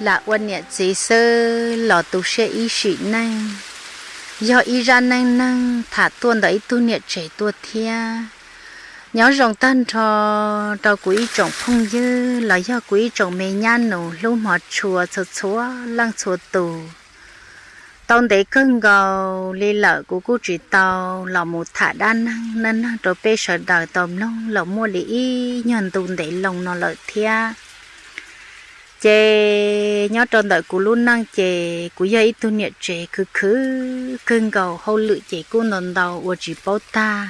Lam ua niam txiv xwb los tu siab ib sim neej, yog ib zaj neej neeg tham tuaj ntawm ib tug niam tsev tuaj thiab. Nyob zoo tag nrho rau kuv ib tsoom phooj ywg los yog kuv ib tsoom me nyab nus hlub hmov tshua txhua txhua leej txhua tus. Tau ntev kawg nkaus li lawm kuv kuj tsis tau los mus tham dab neeg neej neeg rau peb sawv daws tau mloog los muaj li ib nyuag ntu ntev loo no lawm thiab. Ces nyob rau ntawm kuv lub neej ces kuv yog ib tug niam tsev khwv khwv kawg nkaus, hauj lwm ces kuj ntau ntau ua tsis paub tag.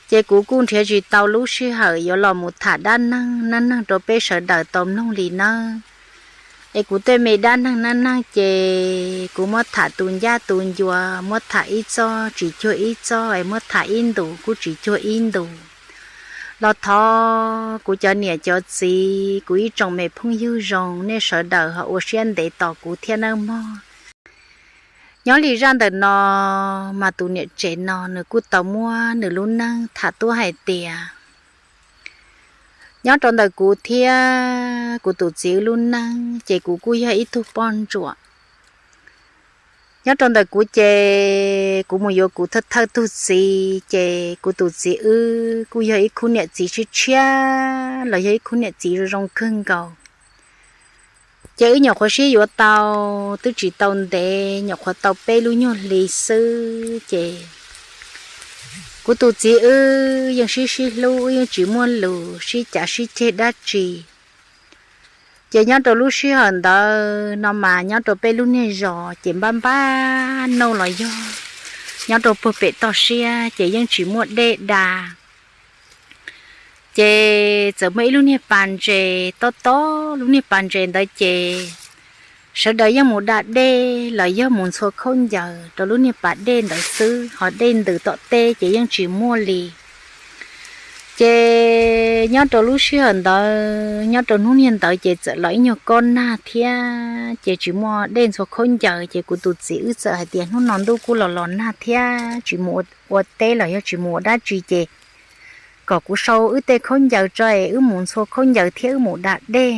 Ces kuv kuj nrhiav tsis tau lub sij hawm yuav los mus tham dab neeg neej neeg rau peb sawv daws tau mloog li nawb. Es kuv tej me dab neeg neej neeg ces kuv muab tham tu ncaj tu ncua, muab tham ib txoj tsis cuag ib txoj, es muab tham ib ntus kuj tsis cuag ib ntus. Los thov kuv cov niam cov txiv, kuv ib tsoom me phooj ywg zoo, nej sawv daws ho ua siab ntev tos kuv thiab nawb mog. Nyob li zaj ntawm no, mas tus niam tsev no nws kuj tau muab nws lub neej tham tuaj hais tias nyob rau ntawm kuv thiab kuv tus txiv wb lub neej ces kuv kuj yog ib tug poj ntsuam. Nyob rau ntawm kuv ces kuv mus yuav kuv thawj thawj tug txiv, ces kuv tus txiv wb kuj yog ib khub niam txiv tshiab tshiab los yog ib khub niam txiv zoo zoo kawg nkaus. Ces wb nyuam qhuav sib yuav tau twb tsis tau ntev, nyuam qhuav tau peb lub nyuag hli xwb ces kuv tus txiv wb yeej sib sib hlub, wb yeej tsis muaj lus sib cav sib ceg dab tsi. Ces nyob rau lub sij hawm ntawd no mas nyob rau peb lub niag zos ces npab npab nauj los yog nyob rau puag pem toj siab ces yeej tsis muaj dej da. Ces txawm muaj ib lub niag pas ntses tob tob, lub niag pas ntses ntawd ces sawv daws yeej mus da dej los yog mus ntxhua khaub ncaws rau lub niag pas dej ntawd xwb, ho dej ntws tom teb ces yeej tsis muaj li. Ces nyob rau lub sij hawm ntawd, nyob rau hnub niag ntawd ces txawm los ib nyuag kob nag thiab ces tsis muaj dej ntxhua khaub ncaws, ces kuv tus txiv wb txawm hais tias hnub no ntuj kuj los los nag thiab tsis mus ua, ua teb los yog tsis mus ua dab tsi ces kom kuv sau wb tej khaub ncaws tso es wb mus ntxhua khaub ncaws thiab wb mus da dej.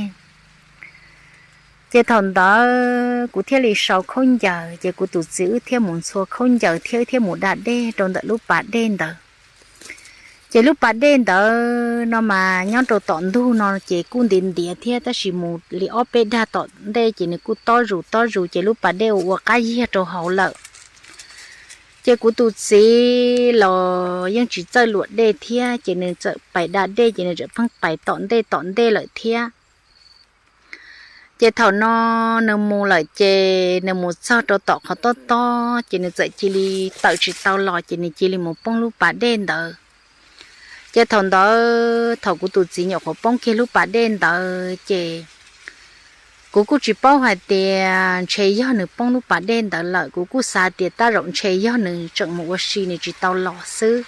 Ces thaum ntawd kuv thiaj li sau khaub ncaws, ces kuv tus txiv wb thiaj mus ntxhua khaub ncaws thiab wb thiaj mus da dej rau ntawm lub pas dej ntawd. Ces lub pas dej ntawd no mas nyob rau tom ntug no ces kuj ntiav ntiav thiab, tab sis mus li ob peb dag tom ntej ces nws kuj tob zus tob zus, ces lub pas dej ua ua qab yiag rau hauv lawm. Ces kuv tus txiv los yeej tsis txawj luam dej thiab, ces nws txawm pais da dej ces nws txawm pheej pais tom ntej tom ntej lawm thiab. Ces thaum no nws mus lawm ces nws mus txog rau tom qhov tob tob ces nws txawm cia li tawm tsis tau los, ces nws cia li mus poob lub pas dej ntawd. Ces thaum ntawd thaum kuv tus txiv nyuam qhuav poob kiag lub pas dej ntawd ces kuv kuj tsis paub hais tias ntshe yog nws poob lub pas dej ntawd lawm, kuv kuj xav tias tab zaum ntshe yog nws tseem mus ua si nws tsis tau los xwb.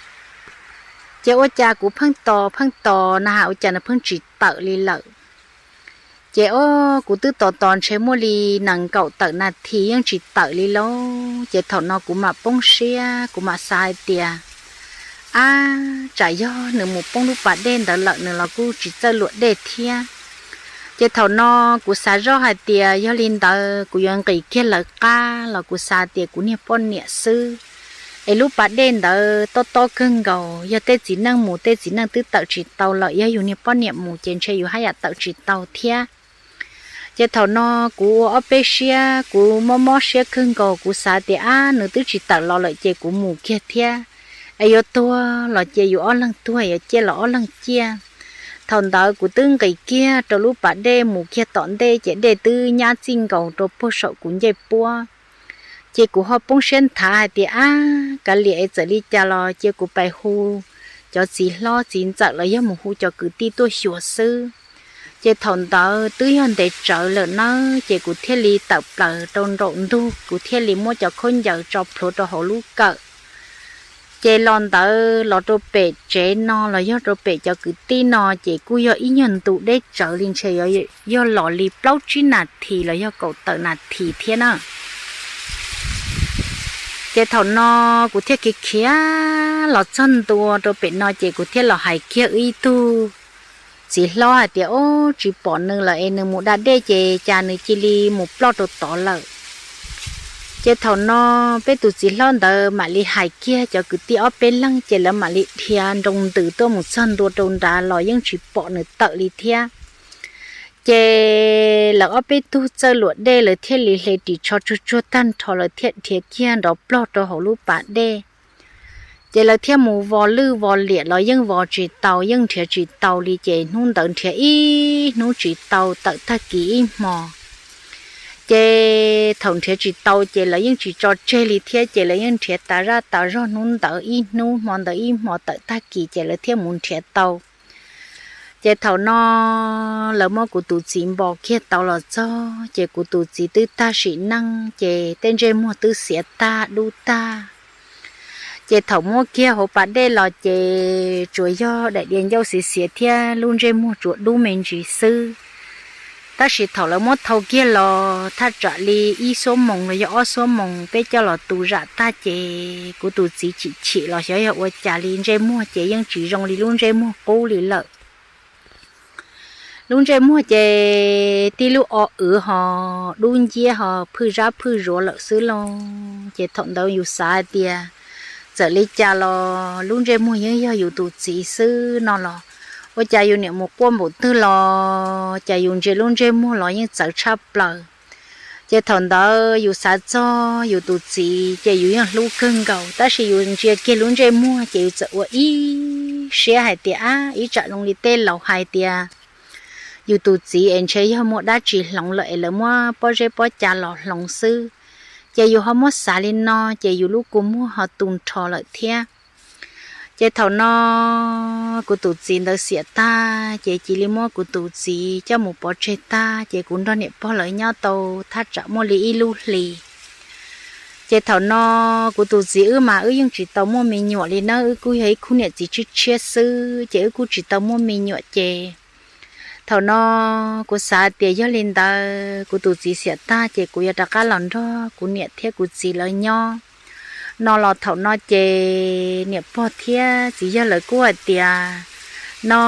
Ces ua cas kuv pheej tos pheej tos na has ua cas nws pheej tsis tawm li lawm. Ces o, kuv twb tos tos ntshe muaj li nees nkaum tawm nas this yeej tsis tawm li lauj. Ces thaum no kuv mam poob siab, kuv mam xav hais tias, ab, tsam yog nws mus poob lub pas dej ntawd lawm nws los kuj tsis txawj luam dej thiab. Ces thaum no kuv xav zoj hais tias yog li ntawd kuv yuav nqis kiag lawv qab los kuv xav tias kuv niag poj niam xwb. Es lub pas dej ntawd tob tob kawg nkaus, yog tej txiv neej mus tej txiv neej twb tawm tsis tau lawm, yog yus niag poj niam mus ces ntshe yus haj yam tawm tsis tau thiab. Ces thaum no kuv ua ob peb siab, kuv mob mob siab kawg nkaus, kuv xav tias ab, nws twb tsis tawm los lawm ces kuv mus kiag thiab. Es yuav tuag los ces yus ob leeg tuag, yuav ciaj los ob leeg ciaj. Thaum ntawd kuv twb nqis kiag rau lub pas dej mus kiag tom ntej ces dej twb nyab txij nkaus rau puag saum kuv ncej puab. Ces kuv ho poob siab nthav hais tias ab, kav liam es txawm li cas los cia kuv pais hu cov txiv hlob txiv ntxawm los yog mus hu cov kwv tij tuaj xyuas xwb. Ces thaum ntawd twb yog ntev tsawv lawm nawb, ces kuv thiaj li tawm plaws rau nraum ntug, kuv thiaj li muab cov khaub ncaws tso plhuav rau hauv lub kawm. Ces los ntawd los rau pem tsev no los yog rau pem cov kwv tij no ces kuj yog ib nyuag ntu deb tsawv li, ntshe yog los li plaub tsib nas this los yog kaum tawm nas this thiab na. Ces thaum no kuv thiaj khiav khiav los txog ntua rau pem no ces kuv thiaj los hais kiag wb ib tug txiv hlob hais tias, Ob, tsis pom nws lawm es nws mus da dej ces cas nws cia li mus ploj rau tod lawm. Ces thaum no peb tus txiv hlob ntawd mam li hais kiag cov kwv tij ob peb leeg ces lawv mam li dhia nroo ntws tuaj mus txog ntua rau nrad los yeej tsis pom nws tawm li thiab. Ces lawv ob peb tug txawj luam dej lawv thiaj li hle ris tsho tsuag tsuag tag nrho lawv thiaj dhia kiag nrov plog rau hauv lub pas dej. Ces lawv thiaj mus vos lwj vos liam los yeej vos tsis tau, yeej nrhiav tsis tau li. Ces hnub ntawd nrhiav ib hnub tsis tau, tawm tag kis ib hmo. Ces thaum nrhiav tsis tau ces lawv yeej tsis tso tseg li thiab, ces lawv yeej nrhiav tas zaj tas zog hnub ntawd ib hnub hmo ntawd ib hmo tawm tag kis ces lawv thiaj mus nrhiav tau. Ces thaum no lawv muab kuv tus txiv npos kiag tau los txog ces kuv tus txiv twb tag sim neej ces tej ntsej muag twb xiav tag dub tag. Ces thaum muab kiag hauv pas dej los ces tsuas yog daim diav ncauj xiav xiav thiab lub ntsej muag tsuas dub me ntsis xwb. Tab sis thaum lawv muab thau kiag los thaj tsam li ib xuab moos los yog ob xuab moos peb coj los tu zam tag ces kuv tus txiv chim chim los xyov yog ua cas li ntsej muag ces yeej tsis zoo li lub ntsej muag qub li lawm. Lub ntsej muag ces tib lub o wv ho dub nciab ho phwj zab phwj zuav lawm xwb lauj. Ces thaum ntawd yus xav hais tias txawm li cas los lub ntsej muag yeej yog yus tus txiv xwb no los ua cas yus niam mus quaj npaum twg los cas yus ntsia lub ntsej muag los yeej txawv tshaj plaws. Ces thaum ntawd yus xav txog yus tus txiv ces yus yeej hlub kawg nkaus, tab sis yus ntsia kiag lub ntsej muag ces yus txawm ua ib siab hais tias, Ab, ib tsam zoo li tej laus hais tias yus tus txiv es ntshe yog muaj dab tsi hloov lawm es lawv muab pob zeb pob cav los hloov xwb. Ces yus ho muab xav li no ces yus lub kua muag ho tu nrho lawm thiab. Ces thaum no kuv tus txiv ntawd xiam tag ces cia li muab kuv tus txiv coj mus pov tseg tag ces kuv nrog niam pog lawv nyob tau thaj tsam muaj li ib lub hli. Ces thaum no kuv tus txiv wb mas wb yeej tsis tau muaj me nyuam li nawb, wb kuj yog ib khub niam txiv tshiab tshiab xwb ces wb kuj tsis tau muaj me nyuam ces thaum no kuv xav tias yog li ntawd kuv tus txiv xiam tag ces kuv yuav rov qab los nrog kuv niam thiab kuv txiv lawv nyob no los thaum no ces niam pog thiab txiv yawg lawv kuj hais tias no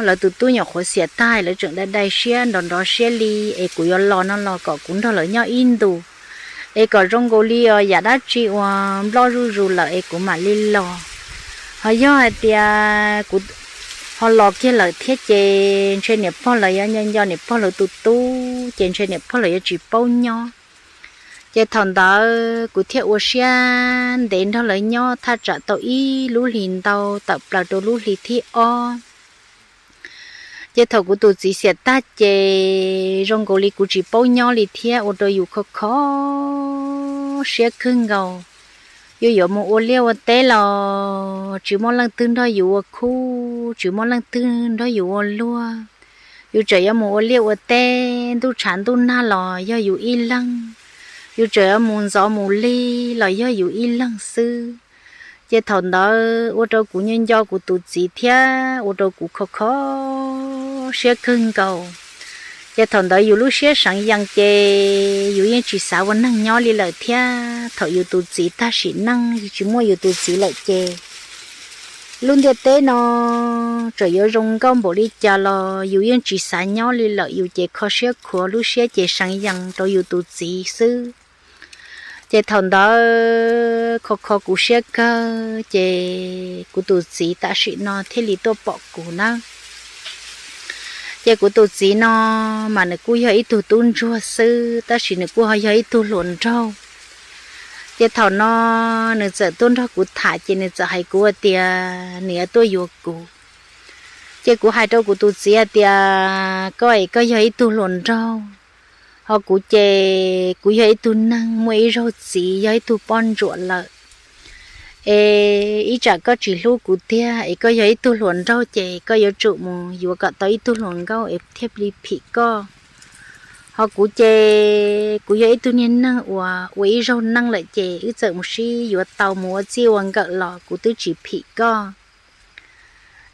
lawv tus tub nyuam qhuav xiam tag lawv tseem dai dai siab nrov nrov siab li es kuv yuav los no los kom kuv nrog lawv nyob ib ntus es kom zoo nkaus li os yam dab tsi uas nploj zuj zus lawm es kuv mam li los. Ho yog hais tias kuv ho los kiag lawm thiab ces ntshe niam pog lawv yuav nco nco niam pog lawv tus tub ces ntshe niam pog lawv yuav tsis paub nyob. Ces thaum ntawd kuv thiaj ua siab ntev nrog lawv nyob thaj tsam tau ib lub hlis ntau tawm plaws rau lub hli thib ob. Ces thaum kuv tus txiv xiam tag ces zoo nkaus li kuv tsis paub nyob li thiab ua rau yus kho kho siab kawg nkaus. Yus yuav mus ua liaj ua teb los tsis muaj leej twg nrog yus ua khub, tsis muaj leej twg nrog yus ua luag. Yus tseem yuav mus ua liaj ua teb ntuj tshav ntuj nag los yog yus ib leeg, yus tseem yuav mus ntxov mus lig los yog yus ib leeg xwb. Ces thaum ntawd ua rau kuv nco nco kuv tus txiv thiab ua rau kuv kho kho siab kawg nkaus. Ces thaum ntawd yus lub siab seev yees ces yus yeej tsis xav ua neeg nyob li lawm thiab. Thaum yus tus txiv tag sim neej, yus tsis muaj yus tus txiv lawm ces lub ntiaj teb no tseem yuav zoo nkauj npaum li cas los yus yeej tsis xav nyob li lawm, yus ces kho siab khuav lub siab ces seev yees rau yus tus txiv xwb. Ces thaum ntawd kho kho kuv siab kawg ces kuv tus txiv tam sim no thiaj li tuaj pom kuv nawb. Ces kuv tus txiv no mas nws kuj yog ib tug tub ntsuag xwb tab sis nws kuj ho yog ib tug hluas nraug. Ces thaum no nws txawm tuaj nrog kuv tham ces nws txawm hais kuv tias nws yuav tuaj yuav kuv. Ces kuv hais rau kuv tus txiv hais tias koj es koj yog ib tug hluas nraug, ho kuv ces kuv yog ib tug neeg muaj ib zaug txiv yog ib tug poj ntsuam lawm. Es ib tsam koj tsis hlub kuv tiag es koj yog ib tug hluas nraug ces koj yuav tsum mus yuav kom tau ib tug hluas nkauj es thiaj li phim koj. Ho kuv ces kuv yog ib tug niag neeg uas ua ib zaug neej lawm ces wb txawm mus sib yuav tau mus ua txij ua nkawm los kuv twb tsis phim koj.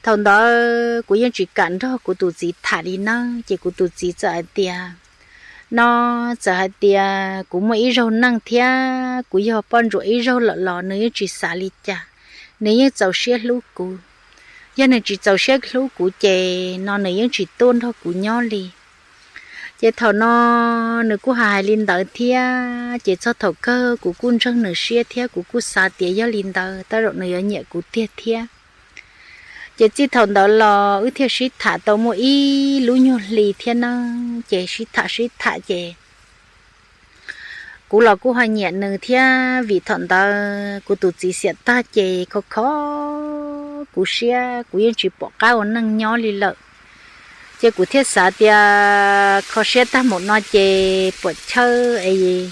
Thaum ntawd kuv yeej tsis kam nrog kuv tus txiv tham li nawb, ces kuv tus txiv txawm hais tias, no txawm hais tias kuv muaj ib zaug neej thiab kuv yog poj ntsuam ib zaug lawm los nws yeej tsis xav li cas, nws yeej txaus siab hlub kuv. yog nws tsis txaus siab hlub kuv ces no nws yeej tsis tuaj nrog kuv nyob li. Ces thaum no nws kuj hais hais li ntawd thiab, ces txog thaum kawg kuv kuj ntseeg nws siab thiab kuv kuj xav tias yog li ntawd tej zaum nws yuav nyiam kuv tiag thiab. Ces txij thaum ntawd los wb thiaj sib tham tau muaj ib lub nyuag hli thiab nawb, ces sib tham sib tham ces kuv los kuj ho nyiam nws thiab, vim thaum ntawd kuv tus txiv xiam tag ces kho kho kuv siab, kuv yeej tsis pom qab ua neej nyob li lawm. Ces kuv thiaj xav tias kho siab tag npaum no ces puam chawj es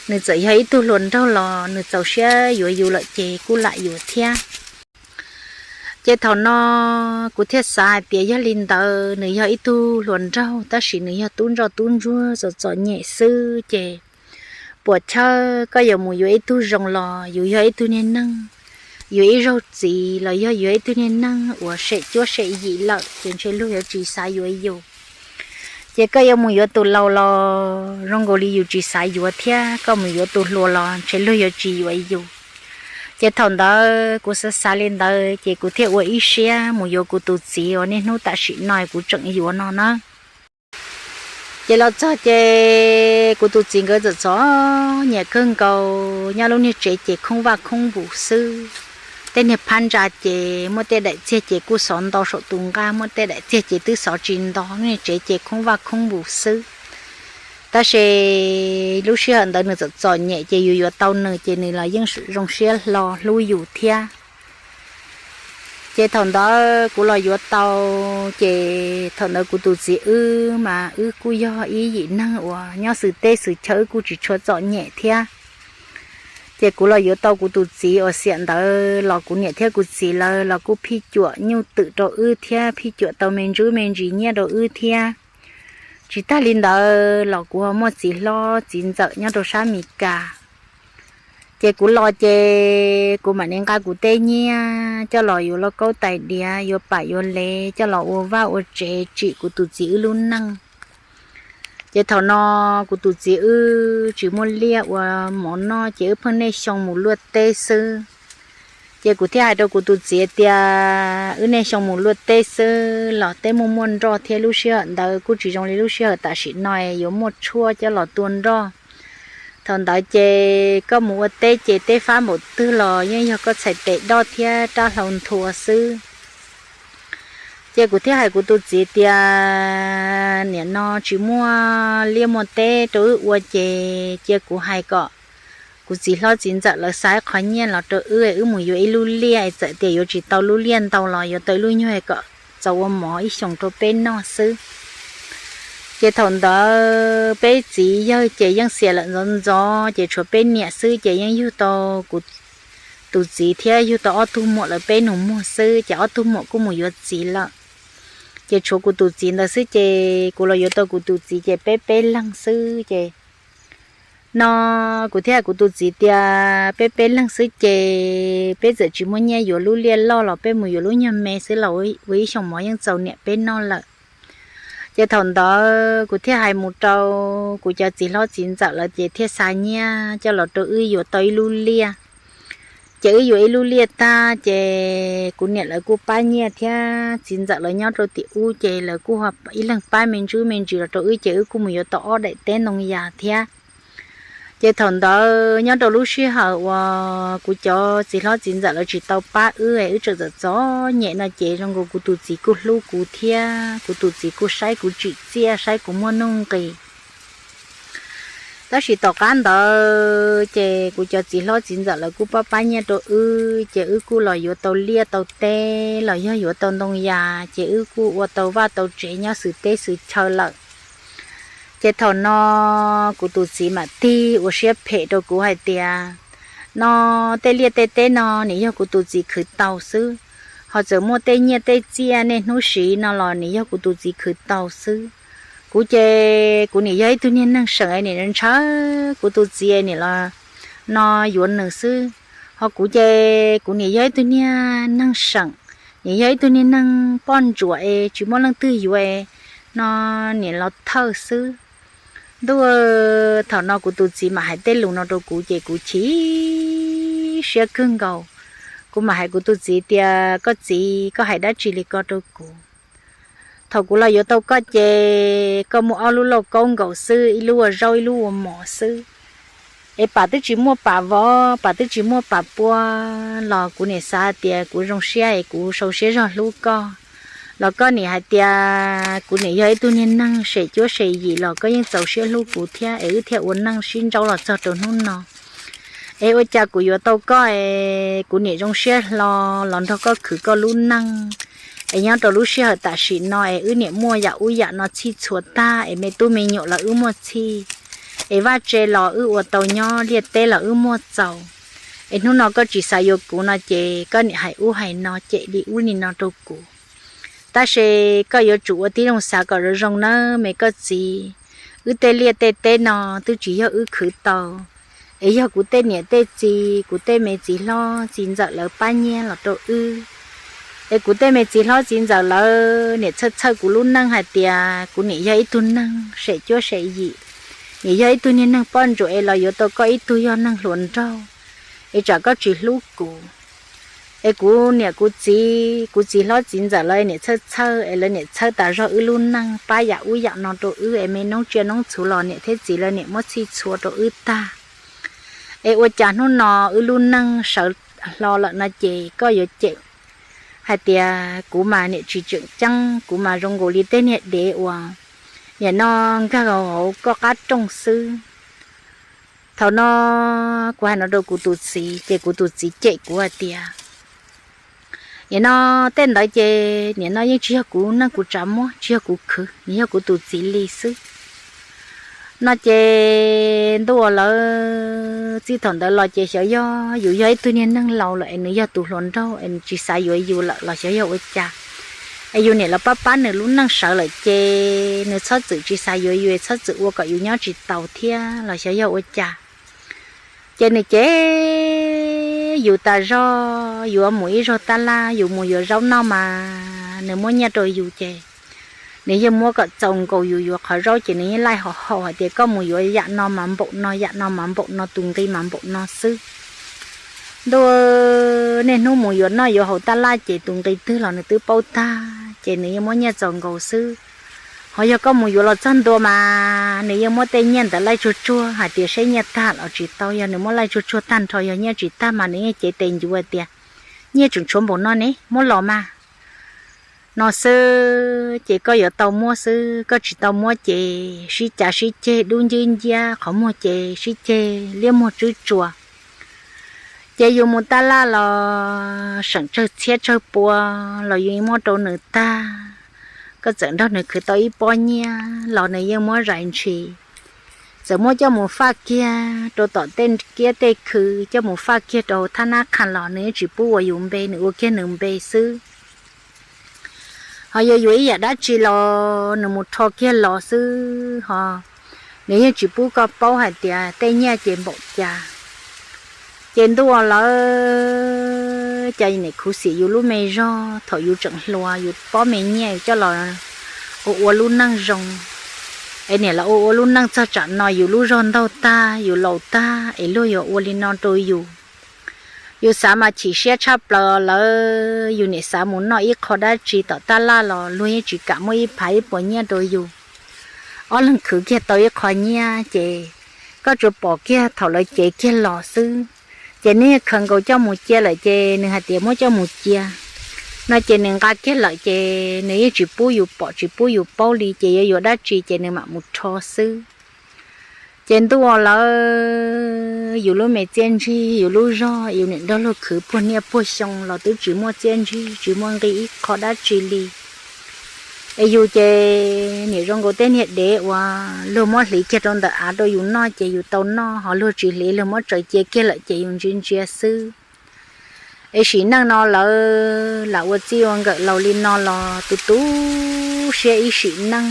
nws txawm yog ib tug hluas nraug los nws txaus siab yuav yus lawm ces kuj lam yuav thiab. Ces thaum no kuv thiaj xav hais tias yog li ntawd nws yog ib tug hluas nraug tab sis nws yog tub ntsoj tub ntsuag txom txom nyem xwb ces puam chawj koj yuav mus yuav ib tug zoo los yus yog ib tug niag neeg, yuav ib zaug txiv los yog yuav ib tug niag neeg uas sem cuab sem yim lawm ces ntshe luag yuav tsis xav yuav yus. Ces koj yuav mus yuav tus laus los zoo nkaus li yus tsis xav yuav thiab, koj mus yuav tus hluas los ntshe luag yuav tsis yuav yus. Ces thaum ntawd kuv xav xav li ntawd ces kuv thiaj ua ib siab mus yuav kuv tus txiv uas niaj hnub tam sim no kuv tseem yuav no na. Ces los txog ces kuv tus txiv nkawd txom txom nyem kawg nkaus, nyob lub niag tsev ces khoob vaj khoob npus xwb. Tej niag phab ntsa ces muaj tej daim txiag ces kuj xov nto saum tus nqaj, muaj tej daim txiag ces twb xov tsis nto, lub niag tsev ces khoob vaj khoob npus xwb. Tab sis lub sij hawm ntawd nws txom txom nyem ces yus yuav tau nws ces nws los yeej zoo siab hlo hlub yus thiab. Ces thaum ntawd kuv los yuav tau, ces thaum ntawd kuv tus txiv wb mas wb kuj yog ib yim neeg uas nyob xwm teb xwm chaw wb kuj tsis tshua txom nyem thiab. Ces kuv los yuav tau kuv tus txiv uas xiam ntawd los kuv niam thiab kuv txiv lawv los kuj phij cuam nyuj twm rau wb thiab, phij cuam tau me ntsuj me ntsis nyiaj rau wb thiab. Tsis tag li ntawd los kuv ho muaj txiv hlob txiv ntxawm nyob rau sab Mes Kas. Ces kuv los ces kuv mam li nqa kuv tej nyiaj coj los yuav lauj kaub tais diav, yuav pam yuav lev, coj los ua vaj ua tsev tsim kuv tus txiv wb lub neej. Ces thaum no kuv tus txiv wb tsis muaj liaj ua mov noj ces wb pheej niaj xyoo mus luaj teb xwb. Ces kuv thiaj hais rau kuv tus txiv tias wb niaj xyoo mus luaj teb xwb los teb muaj muaj nroj thiab, lub sij hawm ntawd kuj tsis zoo li lub sij hawm tam sim no yuav muaj tshuaj coj los tua nroj. Thaum ntawd ces koj mus ua teb ces teb fab npaum twg los yeej yog koj txhais tes doj thiab rab hlau nthua xwb. Ces kuv thiaj hais kuv tus txiv tias nim no tsis muaj liaj muaj teb rau wb ua ces cia kuv hais kom kuv txiv hlob txiv ntxawm lawv xa ib qho nyiaj los rau wb, wb mus yuav ib lub liaj, txawm tias yuav tsis tau lub liaj ntau los yuav tau ib lub nyuag kom txaus ua mov ib xyoos rau peb noj xwb. Ces thaum ntawd peb txiv yawg ces yeej xiam lawm ntxov ntxov ces tshuav peb niam xwb ces yeej yug tau kuv tus txiv thiab yug tau ob tug muam lawv peb nus muag xwb ces ob tug muam kuj mus yuav txiv lawm. Ces tshuav kuv tus txiv ntawd xwb ces kuv los yuav tau kuv tus txiv ces peb peb leeg xwb ces no kuv thiaj hais kuv tus txiv tias peb peb leeg xwb ces peb txawm tsis muaj nyiaj yuav lub liaj loj los peb mus yuav lub nyuag me xwb los ua ib xyoos mov yeej txaus niam peb noj lawm. Ces thaum ntawd kuv thiaj hais mus rau kuv cov txiv hlob txiv ntxawm lawv ces thiaj xa nyiaj coj los rau wb yuav tau ib lub liaj. Ces wb yuav ib lub liaj tag ces kuv niam lawv kuj pab nyiaj thiab txiv ntxawm lawv nyob rau tim ub ces lawv kuj ib leeg pab me ntsuj me ntsis los rau wb ces wb kuj mus yuav tau ob daim teb ntoo yas thiab. Ces thaum ntawd nyob rau lub sij hawm uas kuv cov txiv hlob txiv ntxawm lawv tsis tau pab wb, wb tseem txom txom nyem no ces zoo nkaus kuv tus txiv kuj hlub kuv thiab kuv tus txiv kuj saib kuv tsim txiaj saib kuv muaj nuj nqis. Tab sis tom qab ntawd ces kuv cov txiv hlob txiv ntxawm lawv kuj pab pab nyiaj rau wb ces wb kuj los yuav tau liaj tau teb los yog yuav tau ntoo yas ces wb kuj ua tau vaj tau tsev nyob xwm teb xwm chaw lawm. Ces thaum no kuv tus txiv mam tig ua siab phem rau kuv hais tias no tej liaj tej teb no nim yog kuv tus txiv khwv tau xwb, ho txawm muaj tej nyiaj tej txiaj niaj hnub siv no los nim yog kuv tus txiv khwv tau xwb. Kuv ces kuv nim yog ib tug niag neeg seem nim ntshaw kuv tus txiv nim los no yuav nws xwb, ho kuv ces kuv nim yog ib tug niag neeg seem, nim yog ib tug niag neeg poj ntsuam es tsis muaj leej twg yuav no nim los thawj xwb. Ntuj, thaum no kuv tus txiv mam hais tej lus no rau kuv ces kuv chim siab kawg nkaus. Kuv mam hais kuv tus txiv tias, koj txiv, koj hais dab tsi li ko rau kuv? Thaum kuv los yuav tau koj ces koj muaj ob lub lauj kaub nkaus xwb, ib lub ua zaub ib lub ua mov xwb. Es pam twb tsis muaj pam vov, pam twb tsis muaj pam pua, los kuv niam xav tias kuv zoo siab es kuv sau siab zog hlub koj. Los koj niam hais tias kuv niam yog ib tug niag neeg sem cuab sem yim los koj yeej txaus siab hlub kuv thiab es wb thiaj ua neej sib ntsaub los txog rau hnub no. Es ua cas kuv yuav tau koj es kuv niam zoo siab hlo los nrog koj khwv koj lub neej, es nyob rau lub sij hawm tam sim no es wb niam muaj yam ub yam no txhij txhua tag, es me tub me nyuam los wb muaj txhij, es vaj tse los wb ua tau nyob, liaj teb los wb muaj txaus. Es hnub no koj tsis xav yuav kuv no ces koj niam hais ub hais no cem li ub li no rau kuv. Tab sis koj yuav tsum ua tib zoo xav kom zoo zoo nawb me koj txiv. Wb tej liaj tej teb no twb tsis yog wb khwv tau, es yog kuv tej niam tej txiv, kuv tej me txiv hlob txiv ntxawm lawv pab nyiaj los rau wb. Es kuv tej me txiv hlob txiv ntxawm lawv niam txhawj txhawj kuv lub neej hais tias kuv niam yog ib tug neeg sem cuab sem yim, niam yog ib tug niag neeg poj ntsuam es los yuav tau koj ib tug yog neeg hluas nraug, es tsam koj tsis hlub kuv. Es kuv niam kuv txiv, kuv txiv hlob txiv ntxawm lawv niam txhawj txhawj es lawv niam txhawj tas zog wb lub neej, pab yam ub yam no rau wb, es me noob tsiaj noob txhuv los niam thiab txiv lawv niam muab txhij txhua rau wb tag. Es ua cas hnub no wb lub neej sawv hlo lawm no ces koj yuav cem hais tias kuv mas niam tsis tseem ceeb, kuv mas zoo nkaus li tej niag dev uas nim no nkag hauv koj qab rooj xwb. Thaum no kuv hais no rau kuv tus txiv ces kuv tus txiv cem kuv hais tias, nim no tej ntawd ces nim no yeej tsis yog kuv neej kuv tsav muab, tsis yog kuv khwv, nws yog kuv tus txiv li xwb. No ces ntuj aw, lawv txij thaum ntawd los ces xyov yog yus yog ib tug niag neeg laus lawm es nws yog tus hluas nraug es nws tsis xav yuav yus lawm los xyov yog ua cas, es yus niam los pab pab nws lub neej sawv lawm ces nws txhob txwm tsis xav yuav yus, txhob txwm ua kom yus nyob tsis taus thiab los xyov yog ua cas. Ces nws cem yus tas zog, yus mus ib zaug tab laj, yus mus yuav zaub noj mas nws muab nyiaj rau yus ces nws yeej muab kom txaus nkaus yus yuav qhov zaub ces nws yeej laij hauv hau hais tias koj mus yuav yam no mas npaum no, yam no mas npaum no, tus nqi mas npaum no xwb. Ntuj, niaj hnub mus yuav noj yuav haus tab laj ces tus nqi twg los nws twb paub tag ces nws yeej muab nyiaj txaus nkaus xwb. Ho yog koj mus yuav los txog ntua mas nws yeej muab tej nyiaj ntawd laij tsuag tsuag hais tias seb nyiaj tag los tsis tau, yog nws muab laij tsuag tsuag tag nrho, yog nyiaj tsis tag mas nws yeej cev tes ncuav hais tias nyiaj tseem tshuav npaum no ne, muab los mas. No xwb ces koj yuav tau muab xwb, koj tsis tau muab ces sib cav sib ceg dub ncwb nciab, qhov muag ces sib ceg liab muag tswb tsuas. Ces yus mus tab laj los seem tsawg txhiab tsawg pua los yus yeej muab rau nws tag. Koj txawm nrog nws khwv tau ib pob nyiaj los nws yeej muab zais ntshis. Txawm muab coj mus faj kiag rau tom tej kiab tej khw, coj mus faj kiag rau thab nab qha los nws yeej tsis pub ua yus npe, nws ua kiag nws npe xwb. Ho yuav yuav ib yam dab tsi los nws mus rho kiag los xwb, ho nws yeej tsis pub koj paub hais tias tej nyiaj ces npaum cas. Ces ntuj aw, lawv cov niam khuv xim yus lub me zog thaum yus tseem hluas, yus pob me nyiaj yus coj los ua ua lub neej zoo. Es niam los ua ua lub neej txog tsam no yus lub zog ntaug tag, yus laus tag es luag yuav ua li no rau yus. Yus xav mas chim siab tshaj plaws lawm, yus niam xav mus noj ib qho dab tsi tom tab laj los luag yeej tsis kam muab ib phav ib puas nyiaj rau yus. Ob leeg khwv kiag tau ib qho nyiaj ces koj tsuas pom kiag thaum lawv cev kiag los xwb. Ces nws khaws nkaus coj mus cia lawm ces nws hais tias muab coj mus cia no ces nws nqa kiag lawm ces nws yeej tsis pub yus pom tsis pub yus paub li, ces yuav yuav dab tsi ces nws mam mus rho xwb. Ces ntuj aw, lawv yus lub me txiaj ntsig, yus lub zog, yus niam nrog luag khwv puag niaj puag xyoo los twb tsis muaj txiaj ntsig tsis muaj nqi ib qho dab tsi li. Es yus ces niam zoo nkaus tej niag dev uas luag muab hliv kiag rau ntawm av rau yus noj ces yus tau noj, ho luag tsis hliv luag muab tsaws cia kiag lawm ces yus ntsia ntsia xwb. Es sim neej no lawv lam ua txij ua nkawm laus li no los tu tu siab ib sim neej.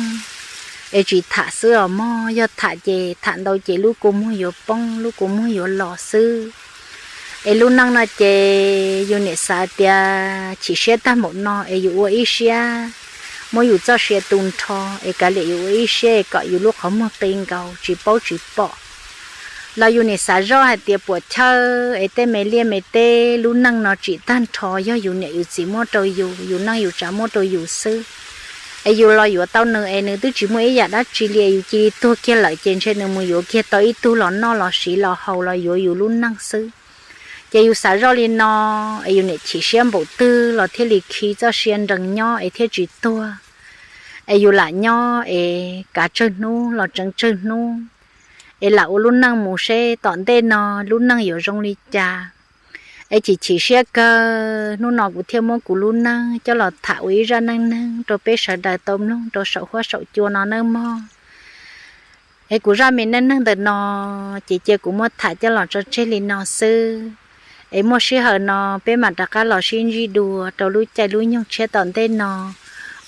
Es tsis tham xwb os mog, yog tham ces tham ntau ces lub kua muag yuav poob lub kua muag yuav los xwb. Es lub neej no ces yus niam xav tias chim siab tag npaum no es yus ua ib siab muab yus txoj sia tu nrho, es kav liam yus ua ib siab kom yus lub qhov muag qi nkaus tsis paub tsis pom. Los yus niam xav zoj hais tias puam chawj es tej me liaj me teb lub neej no tsim tag nrho yog yus niam yus txiv muab rau yus, yus neej yus tsav muab rau yus xwb. Es yus los yuav tau nws es nws twb tsis muaj ib yam dab tsi li, yus cia li tuag kiag lawm ces ntshe nws mus yuav kiag tau ib tug los noj los siv los haus los yuav yus lub neej xwb. Ces yus xav zoj li no, es yus niam chim siab npaum twg los thiaj li khi txoj sia nrees nyob es thiaj tsis tuag. Es yus lam nyob es kav tsawg hnub los tseev tsawg hnub, es lam ua lub neej mus seb tom ntej no lub neej yuav zoo li cas. Es chim chim siab kawg, hnub no kuv thiaj muab kuv lub neej coj los tham ua ib zaj neej neeg rau peb sawv daws tau mloog rau saum huab saum cua no nawb mog. Es kuv zaj me neej neeg ntawm no ces cia kuv muab tham coj los tso tseg li no xwb. Es muaj sij hawm no peb mam rov qab los sib ntsib dua rau lub caij lub nyoog tshiab tom ntej no.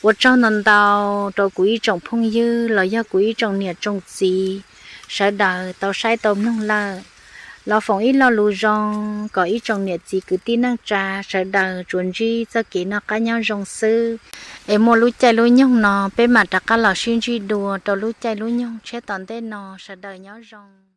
Ua tsaug ntau ntau rau kuv ib tsoom phooj ywg los yog kuv ib tsoom niam tsoom txiv sawv daws tau saib tau mloog lawm. Los foom ib lo lus zoo kom ib tsoom niam txiv kwv tij neej tsa sawv daws tsuas ntsib txoj kev noj qab nyob zoo xwb. Es muaj lub caij lub nyoog no peb mam rov qab los sib ntsib dua rau lub caij lub nyoog tshiab tom ntej no, sawv daws nyob zoo.